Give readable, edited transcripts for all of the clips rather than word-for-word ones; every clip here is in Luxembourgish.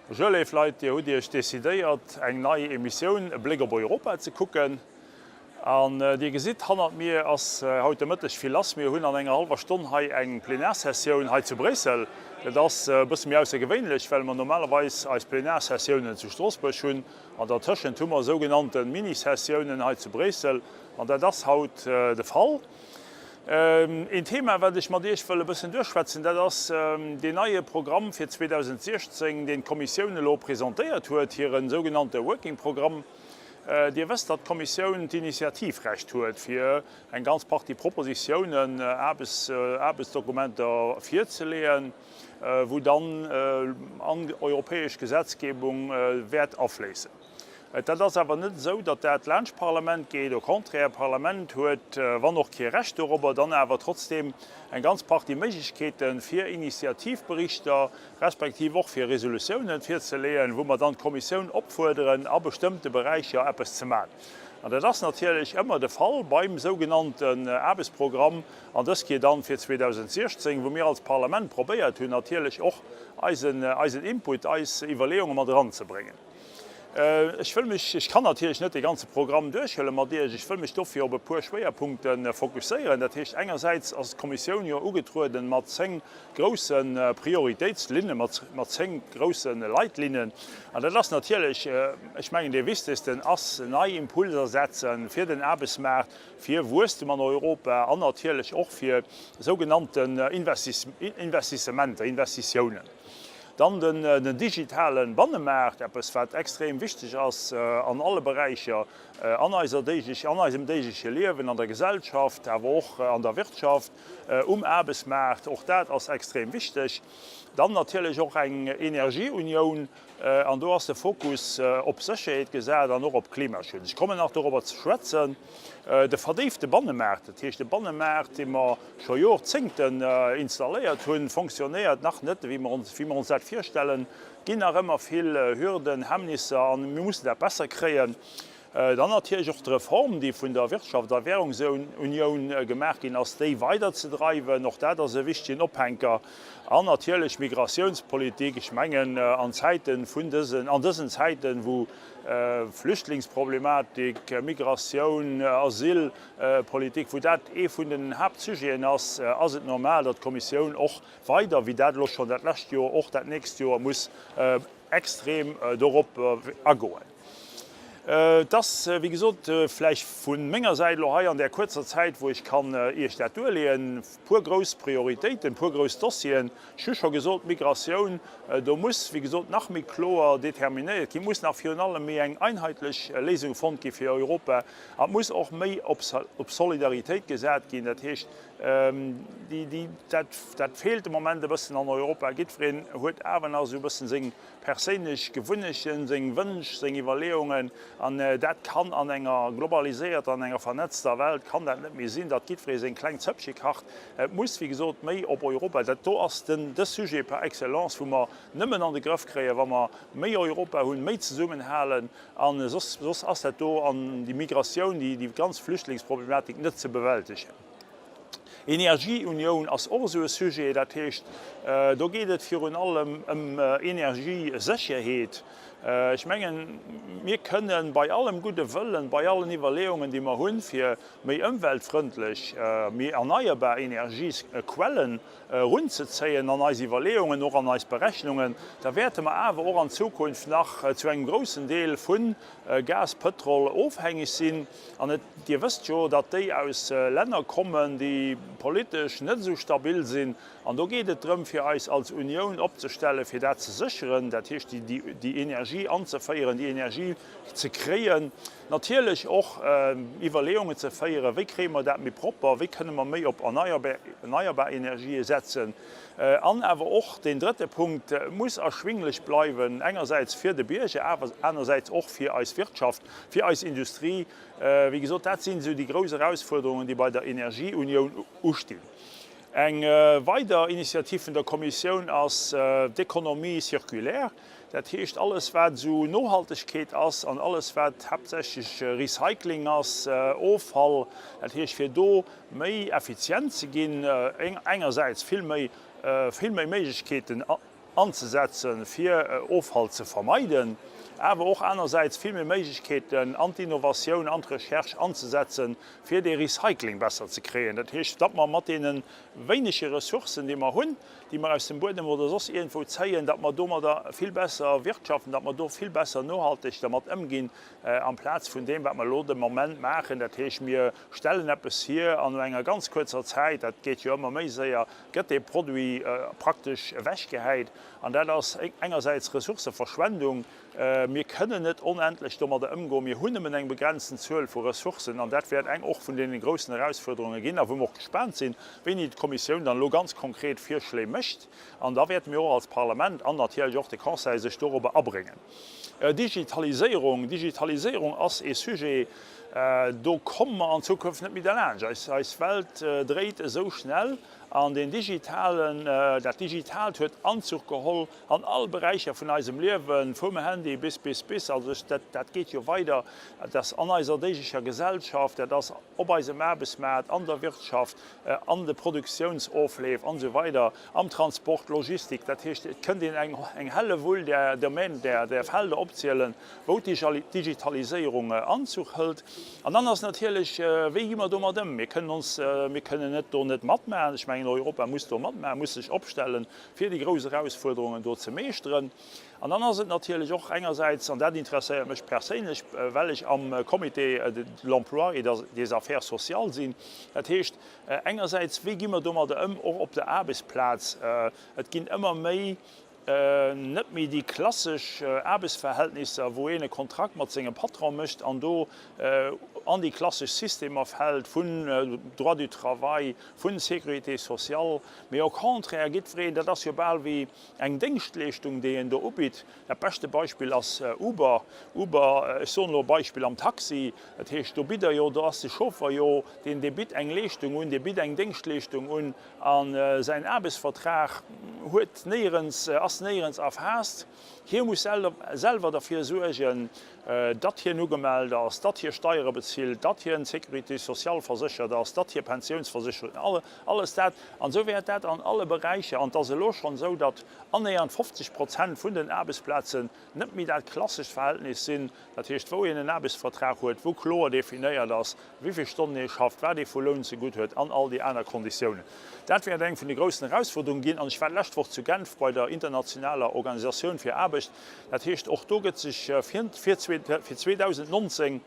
Bonjour léif Leit, Dir hutt Iech decidéiert eng nei Emissioun E Bléck op Europa ze kucken. An Dir gesitt, hannert mir ass haut de Mëtteg vill lass. Mir hunn an enger hallwer Stonn hei eng Plenarsessioun hei zu Bréissel. Dat ass e bësse méi aussergewéinlech, well mer normalerweis eis Plenarsessiounen zu Stroossbuerg hunn. An dertëschent hu mer sougenannte Minisessiounen hei zu Bréissel. An dat ass haut de Fall. Een Thema, wat ech mat Iech wëll e bëssen duerchschwätzen, dat ass deen neie Programm fir 2016, deen d'Kommissioun elo presentéiert huet, hire sougenannte Working Programm. Dir wësst, datt d'Kommissioun d'Initiativrecht huet, fir eng ganz Partie Propositiounen, Aarbechtsdokumenter virzeleeën, wou dann an europäesch Gesetzgebung wäert afléissen. Dat ass awer net esou, datt dat laanscht d'Parlament geet. Au contraire, d'Parlament huet, wann och kee Recht dorobber, dann awer trotzdeem eng ganz Partie Méiglechkeeten, fir Initiativberichter respektiv och fir Resolutiounen virzeleeën, wou mer dann d'Kommissioun opfuerderen, a bestëmmte Beräicher eppes ze maachen. An dat ass natierlech ëmmer de Fall beim sougenannten Aarbechtsprogramm, an dës Kéier dann fir 2016, wou mir als Parlament probéiert hunn, natierlech och eisen, eisen Input, eis Iwwerleeunge mat eranzebréngen. Ech wëll mech, ech kann natierlech net dee ganze Programm duerchhuele mat Iech, ech wëll mech dofir op e puer Schwéierpunkte fokusséieren. Dat heescht, engersäits ass d'Kommissioun jo ugetrueden mat zéng grousse Prioritéitslinnen, mat zéng grousse Leitlinnen. An dat ass natierlech, ech mengen dee wichtegsten ass, nei Impulser setze fir den Aarbechtsmaart, fir Wuesstem an Europa an natierlech och fir sougenannten Investissementer, Investitiounen. Dann den digitale Bannemaart, eppes wat extrem wichteg ass an alle Beräicher an eiser déiglech, an eisem déigleche Liewen, an der Gesellschaft, awer och an der Wirtschaft, um Aarbechtsmaart, och dat ass extrem wichteg. Dann natierlech och eng Energieunioun, an do ass de Fokus op Sécherheet gesat an och op Klimaschutz. Ech kommen nach dorobber ze schwätzen. De verdéifte Bannemaart, dat heescht de Bannemaart, dee mer scho Jorzéngten installéiert hunn, fonctionnéiert nach net, wéi mer ons, wéi mer ons dat virstellen. Et ginn nach ëmmer vill Hürden, Hemmnisser an mir mussen dat besser kréien. Dann natierlech och d'Reform, déi vun der Wirtschafts a Währungsunioun gemaach ginn ass, déi weiderzedreiwen. Och dat ass e wichtegen Ophänker. An natierlech d'Migratiounspolitik. Ech mengen, an Zäite vun dësen, an dësen Zäiten, wou Flüchtlingsproblematik, Migratioun, Asyl, Politik, wou dat ee vun den Haaptsujeten ass, ass et normal, datt d'Kommissioun och weider, wéi dat elo schonn dat lescht Joer, och dat nächst Joer muss extrem dorop agoen. Et ass, wéi gesot, vläicht vu menger Säit elo hei an där kuerzer Zäit, wou ech kann Iech dat duerleeën, puer grouss Prioritéiten, puer grouss Dossieren. Ech hu scho gesot, d'Migratioun, do muss, wéi gesot, nach méi kloer determinéiert ginn, muss nach virun allem méi eng einheetlech Léisung fonnt gi fir Europa. An et muss och méi op Solidaritéit gesat ginn. Dat heescht, dat feelt de Moment e bëssen an Europa. Jiddwereen huet awer nach esou e bëssen seng perséinlech Gewunnechten, seng Wënsch, seng Iwwerleeungen. An dat kann an enger globaliséierter, an enger vernetzter Welt kann dat net méi sinn, datt jiddweree seng kleng Zëppche kacht. Et muss, wéi gesot, méi op Europa. Dat do ass den, de Sujet par excellence, wou mer nëmmen an de Grëff kréien, wa mer méi Europa hunn, méi zesummenhalen. A soss, soss ass dat do an déi Migratioun, déi, déi ganz Flüchtlingsproblematik net ze bewältegen. Energieunioun ass och esou e Sujet. Dat heescht, do geet et virun allem ëm Energiesécherheet. Ech mengen, mir kënnen bei allem gudde Wëllen, bei allen Iwwerleeungen, déi mer hunn, fir méi ëmweltfrëndlech, méi erneierbar Energiesquellen erunzezéien an eis Iwwerleeungen, och an eis Berechnungen, da wäerte mer awer och an Zukunft nach zu engem groussen Deel vu Gas, Pëtrol ofhängeg sinn. An et, Dir wësst jo, datt déi aus Länner kommen, déi politesch net esou stabil sinn. An do geet et drëm, fir eis als Unioun opzestellen, fir dat ze sécheren, dat heescht déi Energie anzeféieren, déi Energie ze kréien. Natierlech och Iwwerleeungen ze féieren, wéi kréie mer dat méi propper, wéi kënne mer méi op erneierbar Energië setzen. An awer och deen drëtte Punkt muss erschwinglech bleiwen, engersäits fir de Bierger, awer anersäits och fir eis Wirtschaft, fir eis Industrie. Wéi gesot, dat sinn esou déi grouss Erausfuerderungen, déi bei der Energieunioun ustinn. Eng weider Initiativ vun der Kommissioun ass d'Économie circulaire. Dat heescht, alles wat esou Nohaltegkeet ass an alles wat haaptsächlech Recycling ass, Offall, dat heescht fir do méi effizient ze ginn, engersäits vill méi, vill méi Méiglechkeeten. anzesetzen, fir Offall ze vermeiden, awer och anersäits vill méi Méiglechkeeten an d'Innovatioun, an d'Recherche anzesetzen, fir dee Recycling besser ze kréien. Dat heescht, datt mer mat deene wéinege Ressourcen, déi mer hunn, déi mer aus dem Buedem oder soss iergendwou zéien, datt mer domadder vill besser wirtschaften, datt mer do vill besser nohalteg dermat ëmginn, amplaz vun deem, wat mer elo de Moment maachen. Dat heescht, mir stellen eppes hier an no enger ganz kuerzer Zäit, dat geet jo ëmmer méi séier, gëtt dee Produit praktesch ewechgehäit. An dat ass engersäits Ressourcëverschwendung. Mir kënnen net onendlech domadder ëmgoen. Mir hunn nëmmen eng begrenzten Zuel vu Ressourcen an dat wäert eng och vun deene groussen Erausfuerderunge ginn a wou mer och gespaant sinn, wéini d'Kommissioun dann elo ganz konkret Virschléi mécht. An da wäerte mir och als Parlament an natierlech och de Conseil sech dorobber abréngen. Digitaliséierung, Digitaliséierung ass ee Sujet, do komme mer an Zukunft net méi derlaanscht. Eis Welt dréit esou schnell an deen digitalen, dat Digitaalt huet Anzuch geholl An all Beräicher vun eisem Liewen, vum Handy bis, bis, bis, also ech, dat, dat geet jo weider, dat ass an eiser déiglecher Gesellschaft, dat ass op eisem Aarbechtsmaart, an der Wirtschaft, an de Produktiounsofleef an esou weider, am Transport, Logistik, dat heescht, et kënnt een eng, eng Hellewull där Domaines, där, där Felder opzielen, wou d'Digitaliséierung Anzuch hëlt. An dann ass natierlech, wéi gi mer domat ëm? Mir kënnen ons, mir kënnen net do net matmaachen. Ech mengen, Europa muss do matmaachen, muss sech opstellen, fir déi grouss Erausfuerderungen do ze meeschteren. An dann ass et natierlech och engersäits, an dat interesséiert mech perséinlech, well ech am Comité de l'emploi et des affaires sociales sinn, dat heescht engersäits, wéi gi mer domadder ëm, och op der Aarbechtsplaz? Et ginn ëmmer méi net méi déi klassesch Aarbechtsverhältnisser, wou een e Kontrakt mat sengem Patron mécht an do an déi klassesch Systemer fält vun Droit du travail, vun Sécurité sociale. Mee au contraire, jiddwereen, dat ass jo bal wéi eng Déngschtleeschtung, déi een do ubitt. Dat beschte Beispill ass Uber. Uber, ech soen elo e Beispill am Taxi, dat heescht, do bitt Der jo, do ass de Chauffer jo deen, dee bitt eng Leeschtung un, dee bitt eng Déngschtleeschtung un a säin Aarbechtsvertrag huet néierens, ass néierens erfaasst. Hie muss selwer derfir suergen, datt hien ugemellt ass, datt hie Steiere bezilt, datt hien Sécurité sociale verséchert ass, datt hie pensiounsverséchert ass, alles dat. An esou wäert dat an alle Beräicher, an et ass elo schonn esou, datt annähernd 50 Prozent vun den Aarbechtsplazen net méi dat klassescht Verhältnis sinn, dat heescht wou een en Aarbechtsvertrag huet, wou kloer definéiert ass, wéi vill Stonnen ee schafft, wat ee vu Loun zegutt huet an all déi aner Konditiounen. Dat wäert eng vun de groussen Erausfuerderunge ginn. An ech war d'lescht Woch zu Genf bei der internationaler Organisatioun fir Aarbecht. Dat heescht, och do gëtt sech fir 2019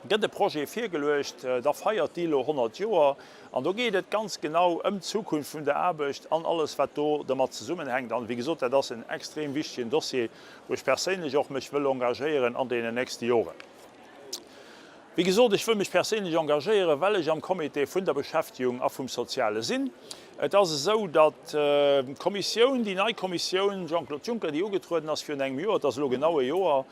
gëtt e Projet virgeluecht, da feiert déi elo 100 Joer. An do geet et ganz genau ëm d'Zukunft vun der Aarbecht an alles, wat do dermat zesummenhänkt. An, wéi gesot, dat ass en extrem wichtegen Dossier, wou ech perséinlech och mech wëll engagéieren an deenen nächste Joren. Wéi gesot, ech wëll mech perséinlech engagéieren, well ech am Comité vun der Beschäftegung a vum Soziale sinn. Et ass esou, datt d'Kommissioun, déi nei Kommissioun Jean-Claude Juncker, déi ugetrueden ass virun engem Joer, et ass elo genau e Joer,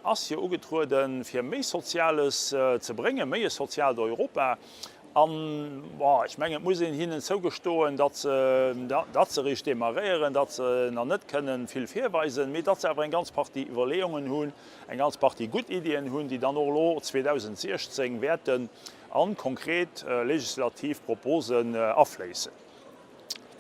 ass jo ugetrueden, fir méi Soziales ze bréngen, méi e soziaalt Europa. An, bon, ech mengen, et muss een hinnen zougestoen, datt se, datt se eréischt demarréieren, datt se nach net kënnen vill virweisen, mee datt se awer eng ganz Partie Iwwerleeungen hunn, eng ganz Partie gutt Iddien hunn, déi dann och elo 2016 wäerten a konkret legislativ Proposen afléissen.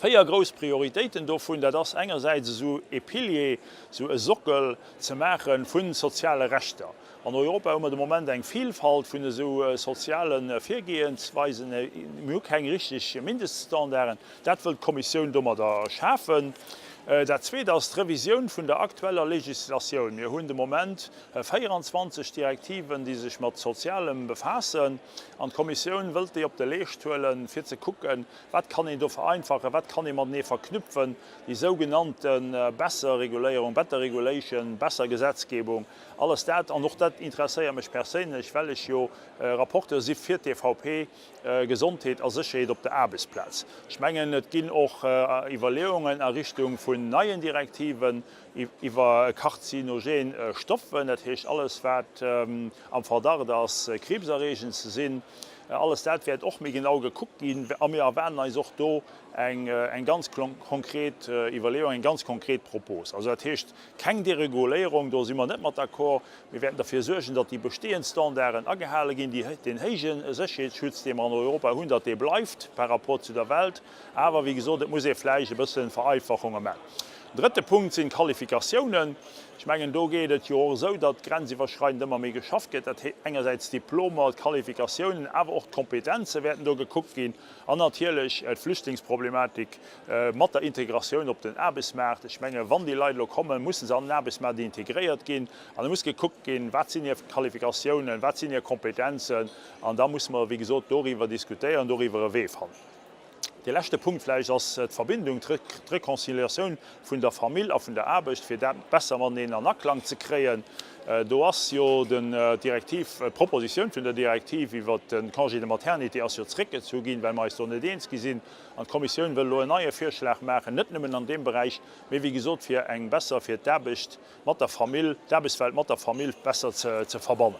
4 grouss Prioritéiten dovun, dat ass engersäits esou e Pilier, esou e Sockel ze maache vu soziale Rechter. An Europa hu mer de Moment eng Vielfalt vun esou soziale Virgehensweisen. Mir hu keng richteg Mindeststandarden. Dat wëllt d'Kommissioun domadder schafen. Dat Zweet ass d'Revisioun vun der aktueller Législatioun. Mir hunn de Moment 24 Direktiven, déi sech mat Sozialem befaassen, an d'Kommissioun wëllt déi op de Leescht huelen, fir ze kucken, wat kann een do vereinfachen, wat kann ee matenee verknüpfen, déi sougenannte besser Reguléierung, better regulation, besser Gesetzgebung, alles dat. An och dat interesséiert mech perséinlech, well ech jo Rapporteur si fir d'EVP. Gesondheet a Sécherheet op der Aarbechtsplaz. Ech mengen, et ginn och Iwwerleeungen a Richtung vun neien Direktiven iwwer karzinogen Stoffen, dat heescht alles wat am Verdacht ass kriibserreegend ze sinn. Alles dat wäert och méi genau gekuckt ginn a mir erwaarden eis och do eng ganz konkret Iwwerleeung, eng ganz konkret Propos. Also dat heescht keng Dereguléierung, do si mer net mat d'accord. Mir wäerten derfir suergen, datt déi bestehend Standarden agehale ginn, déi, deen héije Sécherheetsschutz, dee mer an Europa hunn, datt dee bleift par rapport zu der Welt. Awer, wéi gesot, et muss ee vläicht e bësse Vereinfachunge maachen. Drëtte Punkt sinn d'Qualifikatiounen. Ech mengen, do geet et jo och esou, datt grenziwwerschreidend ëmmer méi geschafft gëtt. Dat heescht engersäits d'Diplomer, d'Qualifikatiounen, awer och d'Kompetenze wäerten do gekuckt ginn. An natierlech d'Flüchtlingsproblematik mat der Integratioun op den Aarbechtsmaart. Ech menge wann déi Leit elo kommen, musse se an den Aarbechtsmaart integréiert ginn. An da muss gekuckt ginn, wat sinn hir Qualifikatiounen, wat sinn hir Kompetenzen. An da musse mer, wéi gesot, doriwwer diskutéieren, doriwwer e Wee fannen. Dee leschte Punkt vläicht ass d'Verbindung, d'Reconciliatioun vun der Famill a vun der Aarbecht, fir dat besser mateneen an Aklang ze kréien. Do ass jo d'Direktiv, d'Propositioun vun der Direktiv iwwert de Congé de maternité ass jo zréckgezu ginn, well mer eis do net eens gi sinn. An d'Kommissioun wëll elo en neie Virschlag maachen, net nëmmen an deem Beräich, mee wéi gesot fir eng besser, fir d'Aarbecht mat der Famill, d'Aarbechtswelt mat der Famill besser ze verbannen.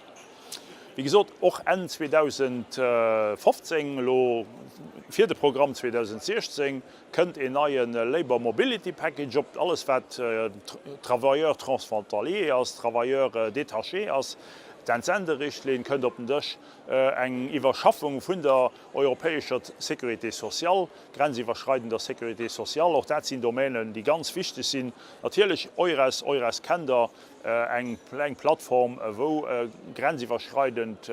Wéi gesot, och Enn 2015, elo fir de Programm 2016, kënnt een neie Labour Mobility Package op. Alles wat Travailleurs transfrontaliers ass, Travailleurs détachés ass, d'Entsenderichtlinn kënnt op den Dësch, eng Iwwerschaffung vun der europäescher Sécurité sociale, grenziwwerschreidender Sécurité sociale, och dat sinn Domänen, déi ganz wichteg sinn. Natierlech EURES, EURES kennt Der, eng Plattform, wou grenziwwerschreidend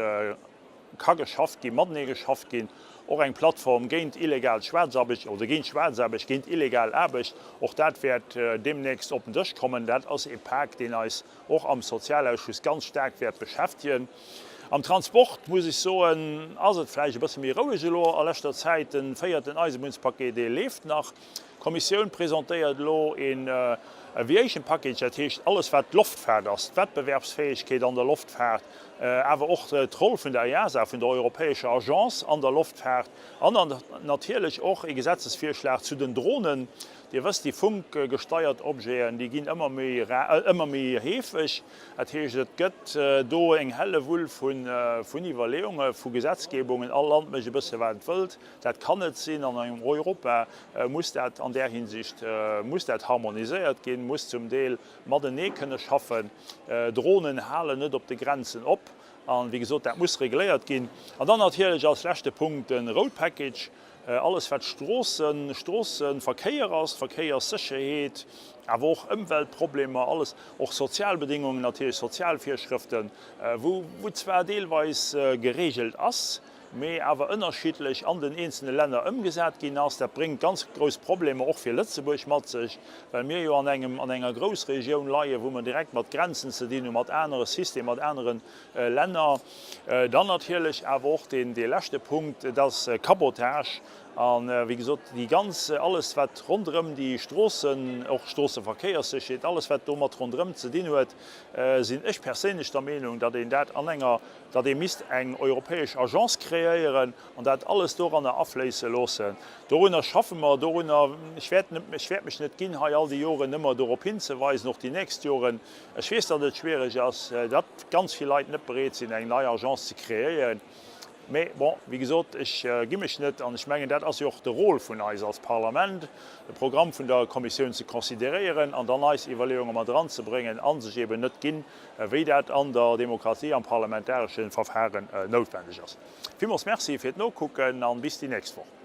ka geschafft ginn, matenee geschafft ginn, och eng Plattform géint illegal Schwaarzaarbecht oder géint Schwaarzaarbecht, géint illegal Aarbecht. Och dat wäert deemnächst op den Dësch kommen. Dat ass e Pak, deen eis och am Sozialausschuss ganz staark wäert beschäftegen. Am Transport, muss ech soen, ass et vläicht e bësse méi roueg elo a leschter Zäit. De véierten Eisebunnspaquet, dee leeft nach. D'Kommissioun presentéiert elo een Aviation Package, dat heescht alles wat d'Loftfaart ass, d'Wettbewerbsfäegkeet an der Loftfaart, awer och d'Roll vun der EASA, vun der europäescher Agence an der Loftfaart, an dann natierlech och ee Gesetzesvirschlag zu den Dronen. Dir wësst, déi funkgesteiert Objeten, déi ginn ëmmer méi rar, ëmmer méi heefeg. Dat heescht, et gëtt do eng Hellewull vun Iwwerleeungen, vu Gesetzgebungen. All Land mécht e bësse wat et wëllt. Dat kann net sinn. An engem Europa muss dat an där Hinsicht muss dat harmoniséiert ginn, muss zum Deel matenee kënne schaffen. Dronen halen net op de Grenzen op. An, wéi gesot, dat muss regléiert ginn. An dann natierlech als leschte Punkt de Road Package, alles wat Stroossen, Stroosseverkéier ass, Verkéierssécherheet, awer och Ëmweltproblemer, alles, och Sozialbedingungen natierlech, Sozialvirschrëften, wou zwar deelweis geregelt ass, mee awer ënnerschiddlech an den eenzelne Länner ëmgesat ginn ass. Dat bréngt ganz grouss Problemer och fir Lëtzebuerg mat sech, well mir jo an engem, an enger Groussregioun leien, wou mer direkt mat Grenzen ze dinn hunn, mat anere Systemer, mat anere Länner. Dann natierlech awer och deen, dee leschte Punkt, dat ass Cabotage. A wéi gesot, déi ganz, alles wat ronderëm déi Stroossen, och Stroosseverkéierssécherheet, alles wat domat ronderëm ze dinn huet, sinn ech perséinlech der Meenung, datt een dat an enger datt ee misst eng europäesch Agence kreéieren an dat alles doranner afléisse loossen. Dorunner schaffe mer, dorunner, ech wäert net, ech wäert mech net ginn, hei all déi Joren ëmmer dorop hinzeweisen, och déi nächst Joren. Ech weess, datt et schwierig ass, datt ganz vill Leit net bereet sinn, eng nei Agence ze kreéieren. Mee bon, wéi gesot, ech gi mech net an ech mengen, dat ass jo och de Rôle vun eis als Parlament, de Programm vun der Kommissioun ze consideréieren an dann eis Iwwerleeunge mat eranzebréngen a sech eeben net ginn, wéi dat an der Demokratie, am parlamentaresche Verfahren noutwendeg ass. Villmools Merci fir d'Nokucken an bis déi nächst Woch.